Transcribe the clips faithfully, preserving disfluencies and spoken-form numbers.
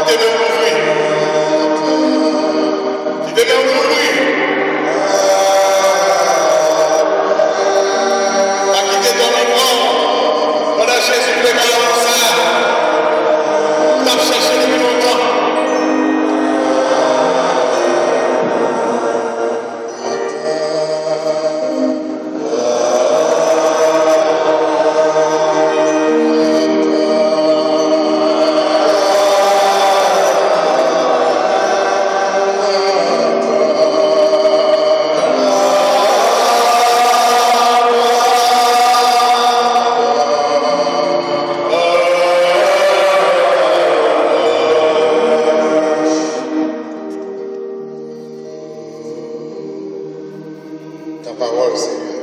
Kite men w louvri. Kite men w louvri. Pa kite dòmi pran w. Pandan Jezi plede avè w sa, ou t ap chèche depi lontan. Ta pawòl, Senyè.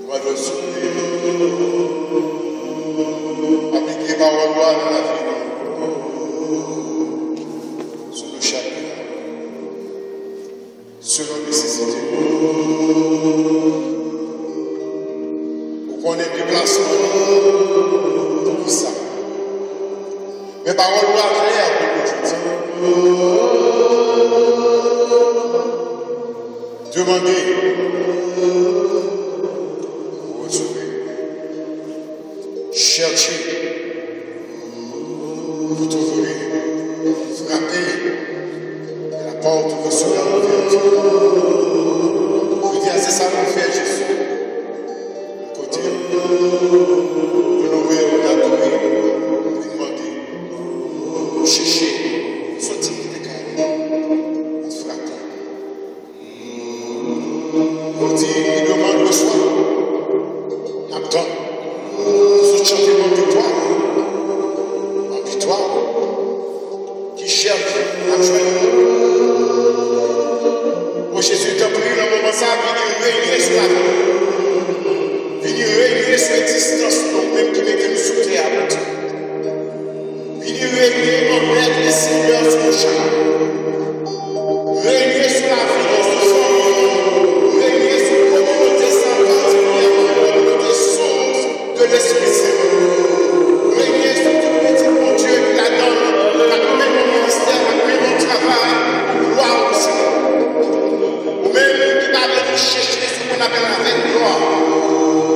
Mande w, souple, aplike pawòl ou a nan lavi nou. Sou nou chak. Selon nesesite nou. Ou konnen deplasman nou, poukisa. Men pawòl ou a klè pou nou jodi a. Demande, ou resevwa. Chèche, vous trouverez. Frappez, et la porte vous sera ouverte. Jodi a, se sa nou fè, Jezi. Kote nou lwe, nou adore, nou mande, nou chèche, soti kite kay nou, nou frape. Yo di, ki demann resevwa. N ap tann. Sot chante bann viktwa. Bann viktwa. Ki chèf ap jwenn nou. O Jezi, tanpri, nan moman sa, vini renye sou lavi nou. Vini renye sou egzistans nou, menm ki mete nou sou tè a, Bondye. Vini renye an mèt e senyè sou nou chak. Renye sou lavi nou, sou fanmi nou. Renye sou kominote sa, patikilyèman kominote Source de l'Esprit Saint. Renye sou tout pitit Bondye ki ladan l, k ap mennen yon ministè, k ap mennen yon travay pou glwa ou, Senyè. Ou menm ki pa vle nou chèche, se pou n ap avèk glwa.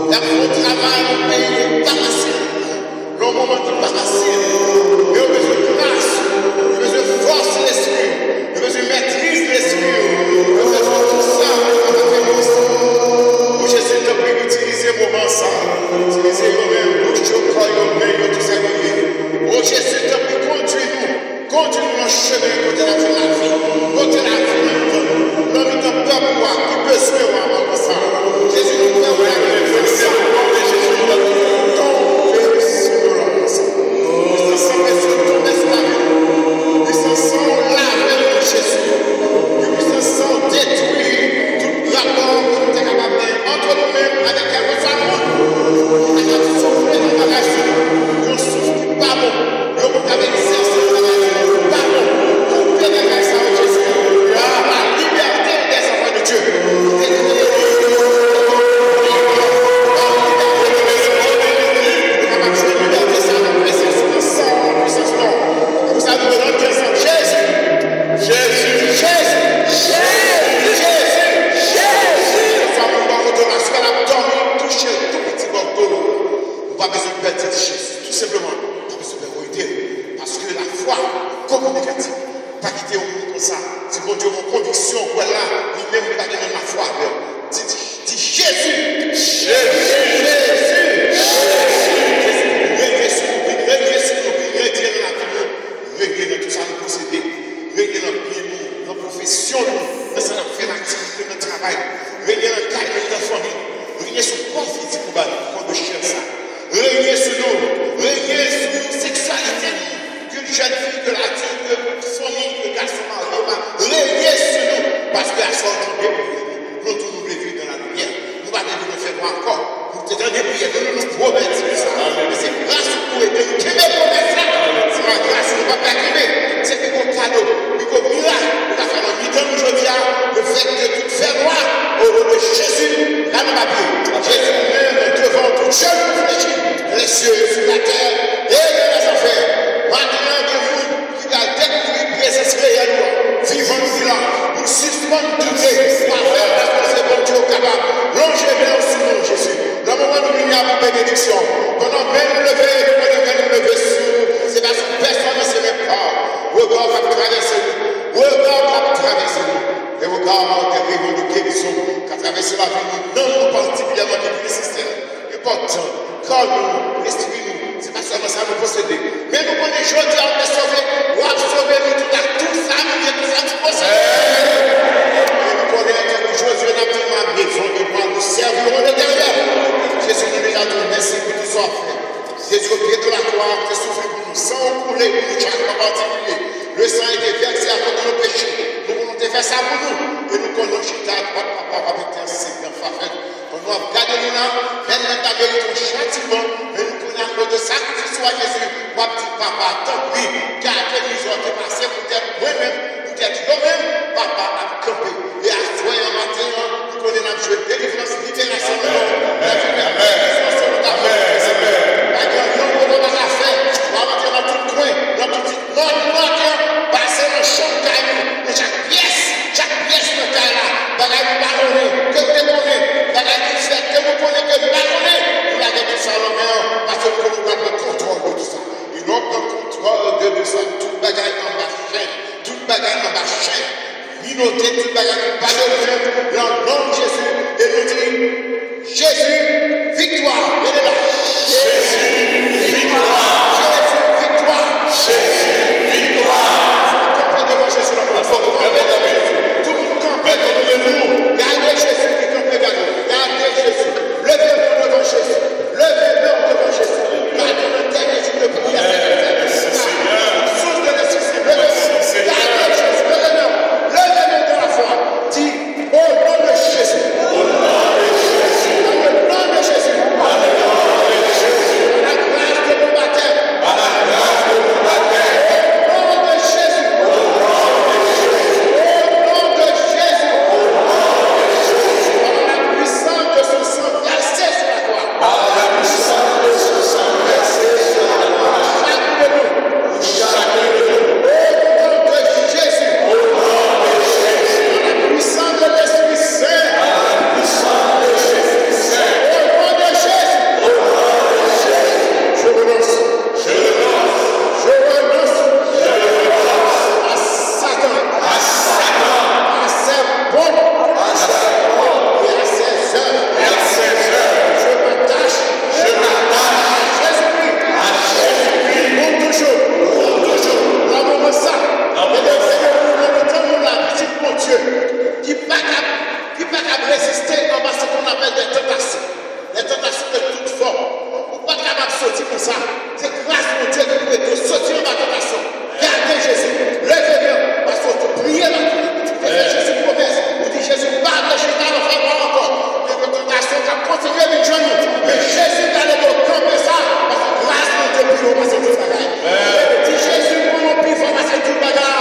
Y ap fè yon travay nan peyi, li pa fasil. Nan yon moman ki pa fasil, men yo bezwen gras, yo bezwen fòs Lespri, yo bezwen mètriz Lespri, yo bezwen fè tout sa pou yo kapab fè ministè. O Jezi, tanpri, itilize moman sa, itilize yo menm, bouch yo, kò yo, men yo, tout sa ki ye. O Jezi, tanpri, kondui nou. Kondui nou nan chemen kote n ap jwenn lavi, kote lavi nan mitan nou, nan mitan pèp ou a ki bezwen w a moman sa. Jezi, nou kwè w la gen pwisans nan non de Jezi, nou tanpri, Senyè, nan moman sa. Pwisans san presye w tonbe sou lavi nou. Pwisans san w lave nou, Jezi. Ke pwisans san w detwi tout rapò ki nou te kapab gen ant nou menm avèk kèlkeswa moun ki ta kapab soufle nan bagay sou nou. Yon souf ki pa bon. Yo pou ka egzèse travay yo pa bon. Koupe bagay sa yo, Jezi. Ah, la liberté des enfants de Dieu. Yo kapab jwenn libète sa nan presans, nan san, nan pwisans non. Se pou sa nou rele ansanm Jezi. Jezi. Jezi. Jezi. Jezi. Sa moun bò kote w la, si w ap dòmi, touche tou piti bò do w. Ou pa bezwen pè tèt Jezi. Tou senpleman, ou pa bezwen pè verite. Paske lafwa kominikatif. Pa kite yon moun konsa. Di Bondye yon konviksyon, ou wè la, li menm li pa gen menm lafwa avè w. Di, di, di Jezi. Jezi. Jezi. Jezi. Jezi. sou nou, renye sou seksyalite nou, ke l jèn fi, ke l adilt, ke fanmi, ke gason marye, pa, renye sou nou, paske aswè w tande priyè nou, nou tou nou vle viv nan lamyè. Nou pa vle viv nan fènwa ankò. Nou te tande priyè nou, nou, nou pwomèt sa. Men se gras ou pou ede nou kenbe pwomès la. Se pa gras ou, nou p ap ka kenbe. Se pi gwo kado, pi gwo mirak ou ka fè nan mitan nou jodi a, lefètke tout fènwa, o non de Jezi, la nou pa pye. Jezi, nou menm, devan tout jèn nou flechi, les cieux sur la terre et dans les enfers. Maten an, gen moun ki pral dekouvri prezans reyèl ou an, vivan nou ki la. Nou sispann doute, pa pè, paske se Bondye ou kapab. Lonje men w sou nou, Jezi. Nan moman nou vini a pou benediksyon, pandan men nou leve, nou konnen men nou leve sou, se pa sou pèsòn, men se men pa w. Rega w k ap travèse nou, rega w k ap travèse nou, e rega w de reyonn de gerizon k ap travèse lavi nou, nanm nou patikilyèman ki vini sisè. Enpòtan, kò nou, lespri nou, se pa sèlman sa nou posede. Men nou konnen jodi a ou te sove, w ap sove nou tout ak tout sa nou ye, tout sa nou posede. E nou konnen tankou Jozye n ap di nou, ma maison et moi nous servirons l'Éternel. Jezi, nou deja di w mèsi pou tout sa w ap fè. Jezi, o pye de la kwa, ou te soufri pou nou, san w koule pou nou chak an patikilye. Le sang a été versé à cause de nos péchés. Nou, nou te fè sa pou nou, e nou konnen w chita adwat Papa w ap entèsede an favè nou. Pandan w ap gade nou la, menm lè n ta merite yon chatiman, men nou konnen akoz de sakrifis ou a Jezi, w ap di, Papa, tanpri, gade mizè w te pase poutèt mwen menm, poutèt yo menm, Papa ap kanpe. E aswè an maten an, nou konnen n ap jwenn delivrans, liberasyon nan non w. N ap jwenn benediksyon sou nou ka fè. Pa gen anyen w pa ka fè. W ap antre nan tout kwen, nan tout Lòd nou atè, pase nan chanm kay nou, nan chak pyès, chak pyès nan kay la, bagay nou pa konnen, ke nou te konnen, bagay ki fèt, ke nou konnen, ke nou pa konnen, nou lage tout sa nan men an, paske nou konnen ou pral pran kontwòl de tout sa. E lè w pran kontwòl de tout sa, tout bagay anba chen, tout bagay anba chen. Li note tout bagay ki pa dwe fèt nan non Jezi, e nou di, Jezi, viktwa, rele la. Jezi, viktwa. Jezi, viktwa. Jezi, viktwa. Fò nou kanpe devan Jezi nan mwen. Fò nou kanpe devan Jezi. Tout moun kanpe devan Jezi. Gade Jezi ki kanpe, gade. Gade Jezi. Leve men w devan Jezi. Leve men w devan Jezi. Gade nan dènye jou de priyè. Sous de Lespri Sen, leve men w. Gade Jezi, leve men w. Leve men w dans la foi. Di, au nom de Jésus. Dans le nom de Jésus. Par la grâce de mon baptême. Au nom de Jésus. Au nom de Jésus. Par la puissance de son sang versé sur la croix. Par la puissance de son sang versé sur la croix. Chak de nou. Chak de nou. Au nom de Jésus. Au nom de Jésus. Par la puissance de l'Esprit Saint. Par la puissance de l'Esprit Saint. Au nom de Jésus. Au nom de Jésus. Je renonce. Je renonce. Je renonce. À Satan. À Satan. À ses pompes. À ses pompes. Et à ses œuvres. Et à ses œuvres. Je m'attache. Je m'attache. À Jésus-Christ. À Jésus-Christ. Pour toujours. Pour toujours. Nan moman sa. Nan moman sa. Mesdames et messieurs, nou nan mitan moun la, pitit Bondye, ki pa kab, ki pa kab reziste anba ce qu'on appelle des tentations. Les tentations de toute forme. Ou pa t kapab soti konsa. Se gras Bondye ki pou ede w soti anba tantasyon. Gade Jezi. Leve men w, paske w te priye la. Ou te fè Jezi pwomès. Ou di, Jezi, m pa vle chita nan fènwa ankò. Men gen tantasyon k ap kontinye vin jwenn ou. Men Jezi gade w kanpe sa, paske gras Bondye pi wo pase tout bagay. Di, Jezi, m konnen w pi fò pase tout bagay.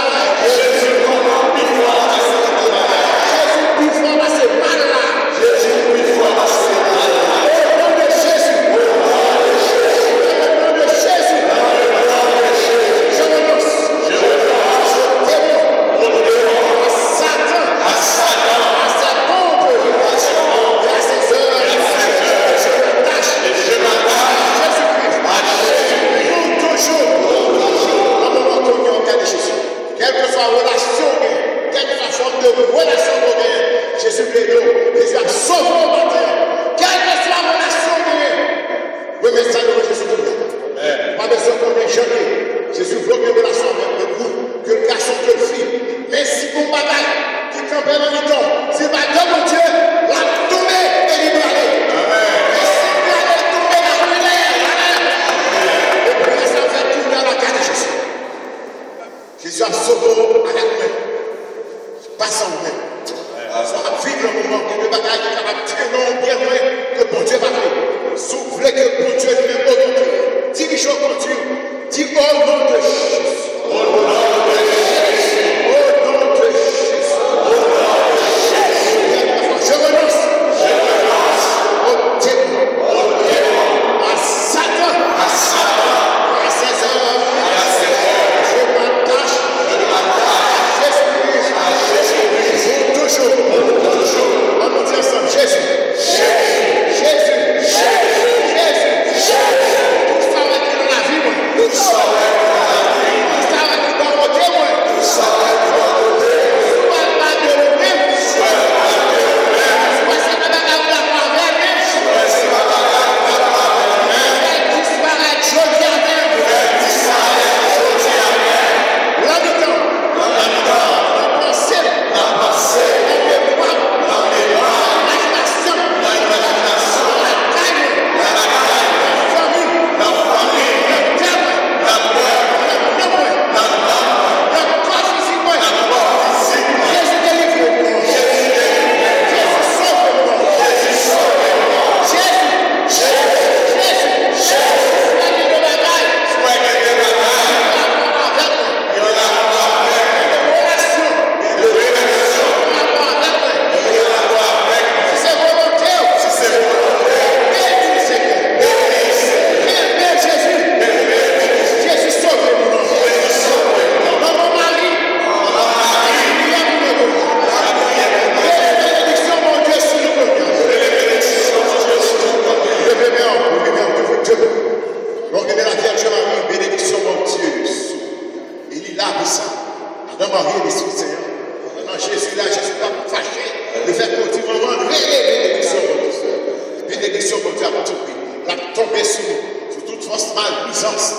Jezi, m konnen w pi fò pase tout bagay. Jezi pi fò pase mal la. Jezi pi fò pase mal la. Au nom de Jésus. Dans le nom de Jésus. Je renonce. Je renonce. Au démon. À Satan. À Satan. À ses pompes. Et à ses œuvres. Je m'attache. Je m'attache. À Jésus-Christ. À Jésus-Christ. Pour toujours. Pour toujours. Nan moman kounye a, gade Jezi. Kèlkeswa relasyon w gen, kèlkeswa fòm de relasyon ke w genyen, Jezi vle ede w. Jezi ap sove w maten an. Kèlkeswa relasyon w genyen, remèt sa devan Jezi kounye a. Ou pa bezwen konnen jan l ye. Jezi vle w gen relasyon avèk l, ke l gason, ke l fi. Men si gon bagay ki kanpe nan mitan w, si l pa de Bondye, l ap tonbe e li prale. Men si l prale, l tonbe nan rilè, rilè. Bon, rele la Vierge Marie, benediksyon Bondye sou ou. E li la pou sa. Madan Mari, Lespri Sen an. Nan Jezi la, Jezi pa fache. Lefètke w di manman l rele, benediksyon Bondye sou ou. Benediksyon Bondye ap tonbe. L ap tonbe sou nou, sou tout fòs malfizans,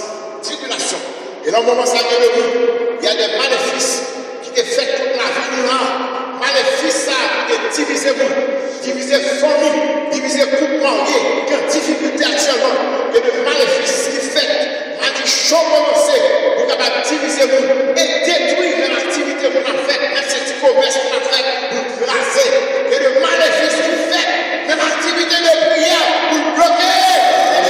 tribilasyon. E nan moman sa, gen de moun, y a de malefis ki te fèt kont lavi nou la. Malefis sa ki te divize moun, divize fanmi, divize koup marye ki an difikilte aktyèlman. Gen de malefis ki fèt, maladi cho kòmanse pou kapab divize moun e detwi menm aktivite moun ap fè, menm se ti komès moun ap fè pou kraze. Gen de malefis ki fèt, menm aktivite de priyè pou bloke.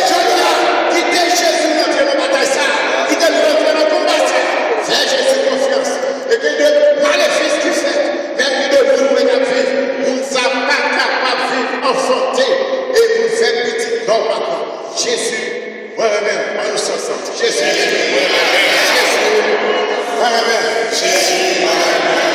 Jodi a, kite Jezi rantre nan batay sa, kite l rantre nan konba sa. Fè Jezi konfyans. E gen de malefis ki fèt, menm gen de moun mwen ap viv, moun sa pa kapab viv anfante e pou fè pitit lè w pa pran. Jezi, mwen renmen w. Ann nou chante ansanm. Jezi, Jezi, mwen renmen w. Jezi, mwen renmen w.